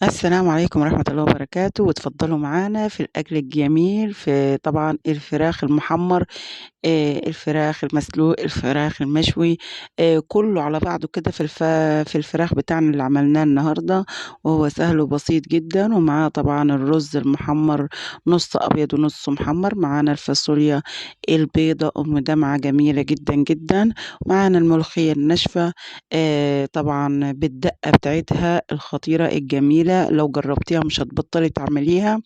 السلام عليكم ورحمة الله وبركاته، واتفضلوا معانا في الأكل الجميل في طبعًا الفراخ المحمّر، الفراخ المسلوق، الفراخ المشوي، كُلّه على بعضه كده في الفراخ بتاعنا اللي عملناه النهارده، وهو سهل وبسيط جدًا، ومعاه طبعًا الرز المحمّر نُص أبيض ونُص محمّر، معانا الفاصوليا البيضا أم دمعة جميلة جدًا، جدًا، معانا الملوخية الناشفة طبعًا بالدقة بتاعتها الخطيرة الجميلة، لو جربتيها مش هتبطّلي تعمليها،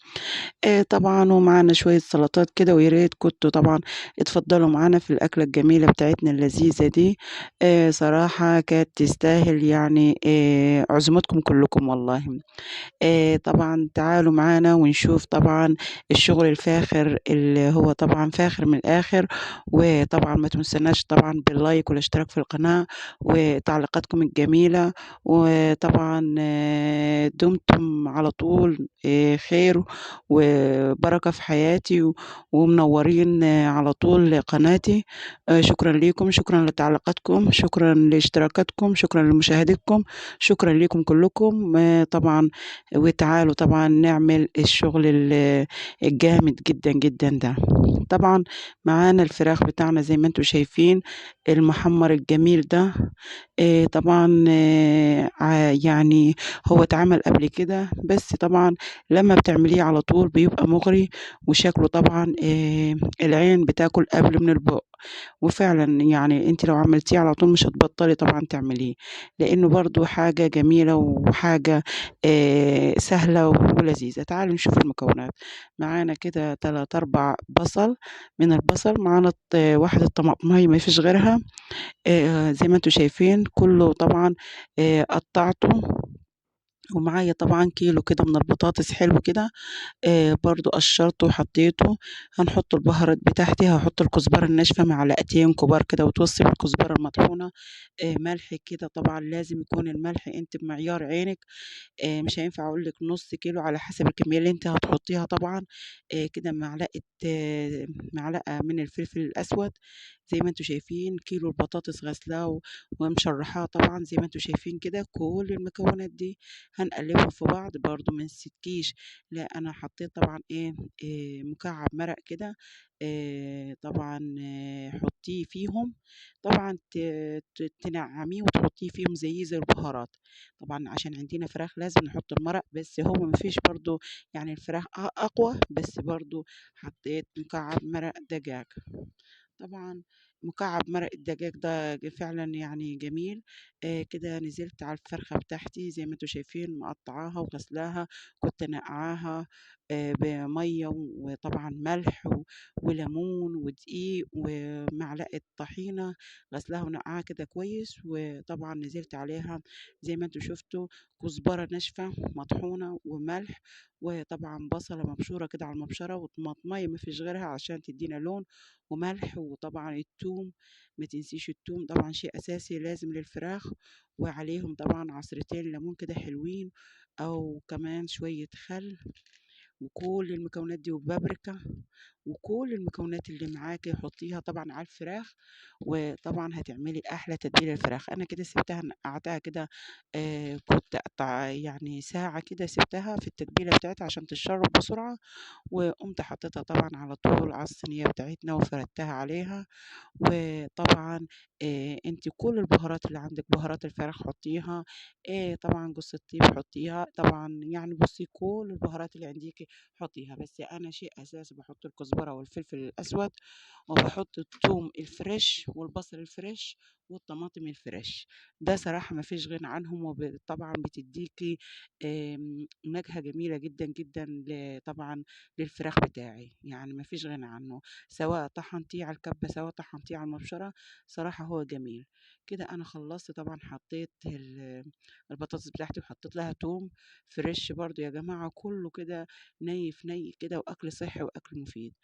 طبعًا ومعانا شوية سلطات كده، ويا ريت كنتم طبعًا اتفضلوا معانا في الأكلة الجميلة بتاعتنا اللذيذة دي، صراحة كانت تستاهل يعني عزومتكم كلكم والله. طبعًا تعالوا معانا ونشوف طبعًا الشغل الفاخر اللي هو طبعًا فاخر من الآخر، وطبعًا ما تنسوناش طبعًا باللايك والاشتراك في القناة وتعليقاتكم الجميلة، وطبعًا دمتم على طول خير وبركة في حياتي ومنورين على طول قناتي. شكرًا ليكم، شكرًا لتعليقاتكم، شكرًا لاشتراكاتكم، شكرًا لمشاهدتكم، شكرًا ليكم كلكم. طبعًا وتعالوا طبعًا نعمل الشغل الجامد جدًا، جدًا ده. طبعًا معانا الفراخ بتاعنا زي ما انتم شايفين المحمر الجميل ده، طبعًا يعني هو اتعمل قبل كده، بس طبعًا لما بتعمليه على طول بيبقى مغري وشكله طبعًا العين بتاكل قبل من البُق، وفعلًا يعني أنتِ لو عملتيه على طول مش هتبطلي طبعًا تعمليه، لإنه برضه حاجة جميلة وحاجة سهلة ولذيذة. تعالوا نشوف المكونات. معانا كده 3، 4 بصل من البصل، معانا واحدة طماطماية ما فيش غيرها، زي ما انتم شايفين كله طبعًا قطعته، ومعايا طبعًا كيلو كده من البطاطس حلو كده، برضه قشرته وحطيته. هنحط البهارات بتاعتي، هحط الكزبرة الناشفة معلقتين كبار كده وتوصي بالكزبرة المطحونة، ملح كده طبعًا لازم يكون الملح انت بمعيار عينك، مش هينفع أقول لِك نُص كيلو على حسب الكمية اللي انت هتحطيها طبعًا، كده معلقة من الفلفل الأسود زي ما انتم شايفين. كيلو البطاطس غسلاه ومشرحاه طبعًا زي ما انتم شايفين كده. كل المكونات دي هنقلبها في بعض برضه ما نسيتكيش، لا أنا حطيت طبعًا مكعب مرق كده، طبعًا، حطيه فيهم طبعًا تنعميه وتحطيه فيهم زيه زي البهارات، طبعًا عشان عندنا فراخ لازم نحط المرق، بس هو ما فيش برضه يعني الفراخ أقوى، بس برضه حطيت مكعب مرق دجاج. طبعًا مكعب مرق الدجاج ده فعلًا يعني جميل. كده نزلت على الفرخة بتاعتي زي ما انتم شايفين، مقطعاها وغسلاها، كنت نقعاها، بمية وطبعًا ملح وليمون ودقيق ومعلقة طحينة، غسلاها ونقعاها كده كويس. وطبعًا نزلت عليها زي ما انتم شفتوا كزبرة ناشفة مطحونة وملح، وطبعًا بصلة مبشورة كده على المبشرة، وطماطمية ما فيش غيرها عشان تدينا لون، وملح، وطبعًا التوم ما تنسيش التوم طبعًا شيء أساسي لازم للفراخ، وعليهم طبعًا عصرتين ليمون كده حلوين، أو كمان شوية خل، وكل المكونات دي وبابريكا، وكل المكونات اللي معاكي حطيها طبعًا على الفراخ، وطبعًا هتعملي أحلى تتبيلة للفراخ. أنا كده سبتها نقعتها كده، كنت قطع يعني ساعة كده سبتها في التتبيلة بتاعتها عشان تتشرب بسرعة، وقمت حطيتها طبعًا على طول على الصينية بتاعتنا وفردتها عليها. وطبعًا، انتِ كل البهارات اللي عندك، بهارات الفراخ حطيها، طبعًا جوز الطيب حطيها، طبعًا يعني بصي كل البهارات اللي عنديكي حطيها، بس أنا شيء أساسي بحط الكزبرة والفلفل الأسود، وبحط الثوم الفريش والبصل الفريش والطماطم الفريش، ده صراحة ما فيش غنى عنهم. وطبعًا بتديكي، نكهة جميلة جدًا، جدًا طبعًا للفراخ بتاعي، يعني ما فيش غنى عنه، سواء طحنتيه على الكبة سواء طحنتيه على المبشرة، صراحة هو جميل. كده أنا خلصت طبعًا، حطيت البطاطس بتاعتي وحطيت لها توم فريش برضو يا جماعة، كله كده ني في ني كده، وأكل صحي وأكل مفيد.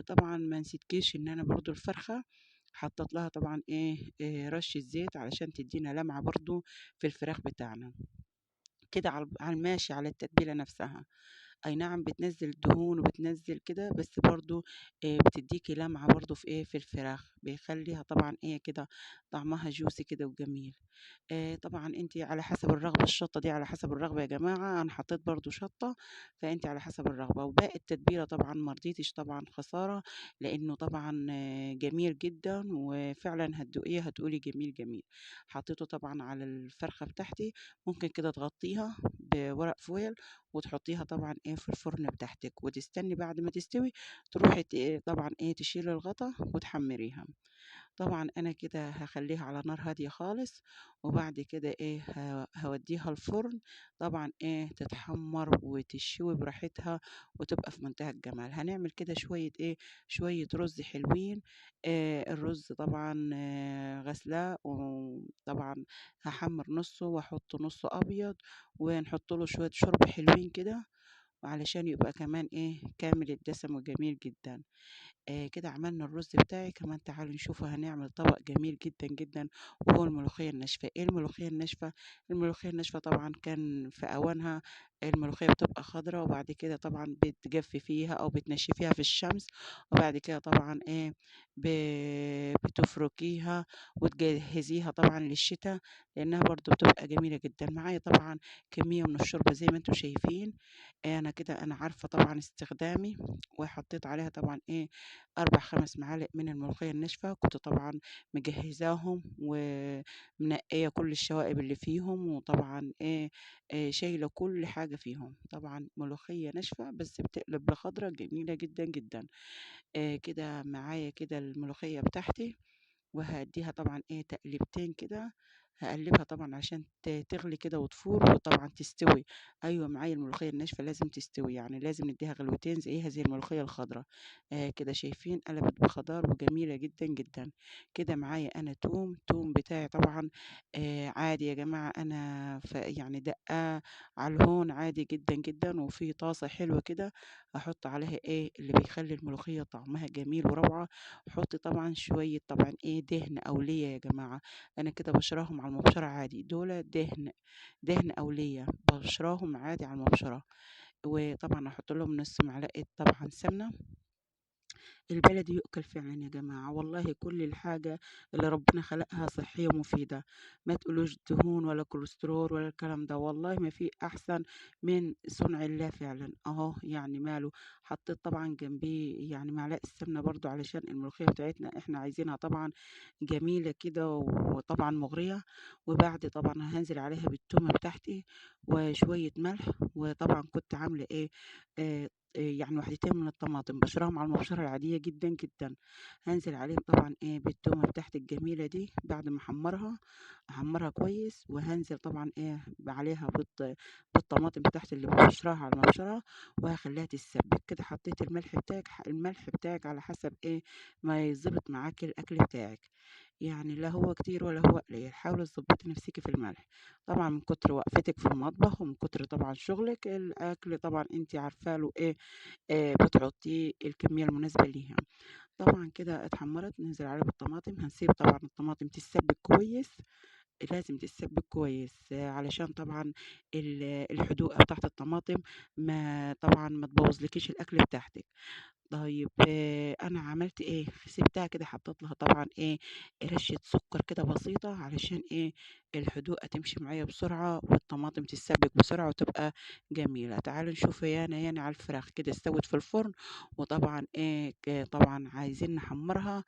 طبعًا ما نسيتكيش إن أنا برضو الفرخة حطيت لها طبعًا رشة زيت علشان تدينا لمعة برضو في الفراخ بتاعنا كده على الماشي على التتبيلة نفسها. أي نعم بتنزل دهون وبتنزل كده، بس برضو بتديكي لمعة برضو في إيه، في الفراخ، بيخليها طبعا إيه كده طعمها جوسي كده وجميل. طبعا انت على حسب الرغبة، الشطة دي على حسب الرغبة يا جماعة، انا حطيت برضو شطة، فانت على حسب الرغبة. وباقي التتبيلة طبعا ما رضيتش طبعا خسارة، لانه طبعا جميل جدا، وفعلا هتدوقيه هتقولي جميل جميل. حطيته طبعا على الفرخة بتاعتي، ممكن كده تغطيها بورق فويل وتحطيها طبعا ايه في الفرن بتاعتك، وتستني بعد ما تستوي تروحي طبعا ايه تشيلي الغطا وتحمريها. طبعا انا كده هخليها على نار هادية خالص، وبعد كده ايه هوديها الفرن طبعا ايه تتحمر وتشوي براحتها وتبقى في منتهى الجمال. هنعمل كده شوية ايه، شوية رز حلوين. الرز طبعا غسلاه، وطبعا هحمر نصه واحط نصه ابيض، ونحط له شوية شوربة حلوين كده وعلشان يبقى كمان ايه كامل الدسم وجميل جدا. كده عملنا الرز بتاعي. كمان تعالوا نشوفوا هنعمل طبق جميل جدا جدا، وهو الملوخية الناشفة. ايه الملوخية الناشفة؟ الملوخية الناشفة طبعا كان في اوانها الملوخية بتبقى خضرة، وبعد كده طبعا بتجففيها او بتنشفيها في الشمس، وبعد كده طبعا ايه بتفركيها وتجهزيها طبعا للشتاء، لانها برضو بتبقى جميلة جدا. معايا طبعا كمية من الشوربة زي ما انتم شايفين. انا كده انا عارفة طبعا استخدامي، وحطيت عليها طبعا ايه 4-5 معالق من الملوخية الناشفة، كنت طبعا مجهزاهم ومنقية كل الشوائب اللي فيهم، وطبعا ايه شايلة كل حاجة فيهم. طبعا ملوخية ناشفة بس بتقلب لخضرة جميلة جدا جدا. كده معايا كده الملوخية بتاعتي، وهديها طبعا ايه تقلبتين كده، هقلبها طبعا عشان تغلي كده وتفور وطبعا تستوي. ايوه معايا الملوخية الناشفه لازم تستوي، يعني لازم نديها غلوتين زيها زي الملوخية الخضراء. كده شايفين قلبت بخضار وجميلة جدا جدا. كده معايا انا توم بتاعي طبعا عادي يا جماعة، انا يعني دقاه على الهون عادي جدا جدا. وفي طاسه حلوة كده احط عليها ايه اللي بيخلي الملوخية طعمها جميل وروعه. حطي طبعا شوية طبعا ايه دهن اوليه يا جماعة، انا كده بشراهم على المبشرة عادي، دول دهن أولية بشراهم عادي على المبشرة. وطبعا هحط لهم نص معلقة طبعا سمنة. البلدي يؤكل فعلا يا جماعة، والله كل الحاجة اللي ربنا خلقها صحية ومفيدة، ما تقولوش دهون ولا كوليسترول ولا الكلام ده، والله ما في أحسن من صنع الله فعلا. أهو يعني ماله. حطيت طبعا جنبيه يعني معلقة السمنة برضو علشان الملوخية بتاعتنا احنا عايزينها طبعا جميلة كده وطبعا مغرية. وبعد طبعا هنزل عليها بالتومة بتاعتي وشوية ملح. وطبعا كنت عاملة ايه، يعني وحدتين من الطماطم بشرهم على المبشرة العادية جدا جدا. هنزل عليهم طبعا ايه بالتومة بتاعتي الجميلة دي بعد ما احمرها كويس. وهنزل طبعا ايه عليها بالطماطم بتاعتي اللي ببشرها على المبشرة، وهخليها تتسبك كده. حطيت الملح بتاعك، الملح بتاعك على حسب ايه ما يظبط معاكي الاكل بتاعك، يعني لا هو كتير ولا هو قليل، حاولي تظبطي نفسك في الملح. طبعا من كتر وقفتك في المطبخ ومن كتر طبعا شغلك الاكل طبعا انت عارفه له ايه، بتحطيه الكمية المناسبة ليها. طبعا كده اتحمرت، ننزل عليها بالطماطم. هنسيب طبعا الطماطم تتسبك كويس، لازم تتسبك كويس، علشان طبعا الحدوقه بتاعت الطماطم ما طبعا ما تبوظلكيش الاكل بتاعتك. طيب انا عملت ايه، سبتها كده، حطيت لها طبعا ايه رشه سكر كده بسيطة علشان ايه الحدوقه تمشي معايا بسرعة والطماطم تتسبك بسرعة وتبقى جميلة. تعالوا نشوف يانا على الفراخ كده استوت في الفرن. وطبعا ايه طبعا عايزين نحمرها.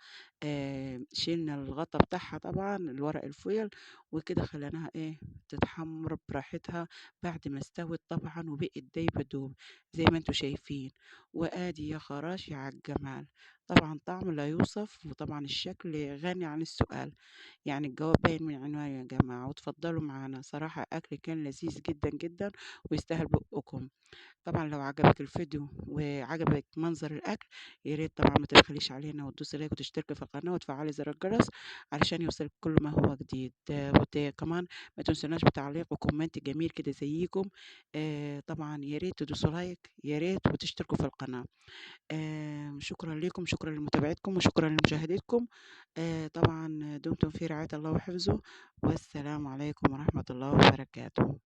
شيلنا الغطا بتاعها طبعا الورق الفويل وكده، خليناها ايه تتحمر براحتها بعد ما استوت طبعا وبقت دايبه دوب زي ما انتم شايفين. وادي يا خراشي على الجمال، طبعا طعم لا يوصف، وطبعا الشكل غني عن السؤال، يعني الجواب باين من عنوانه يا جماعة. وتفضلوا معانا، صراحة أكل كان لذيذ جدا جدا ويستاهل بقكم. طبعا لو عجبك الفيديو وعجبك منظر الأكل يا ريت طبعا ما تبخليش علينا وتدوسي لايك وتشتركي في القناة وتفعلي زر الجرس علشان يوصلك كل ما هو جديد. وكمان ما تنسوناش بتعليق و comment جميل كده زيكم. طبعا يا ريت تدوسوا like يا ريت وتشتركوا في القناة. شكرا لكم، شكرا لمتابعتكم وشكرا لمشاهدتكم. طبعا دمتم في رعاية الله وحفظه، والسلام عليكم ورحمة الله وبركاته.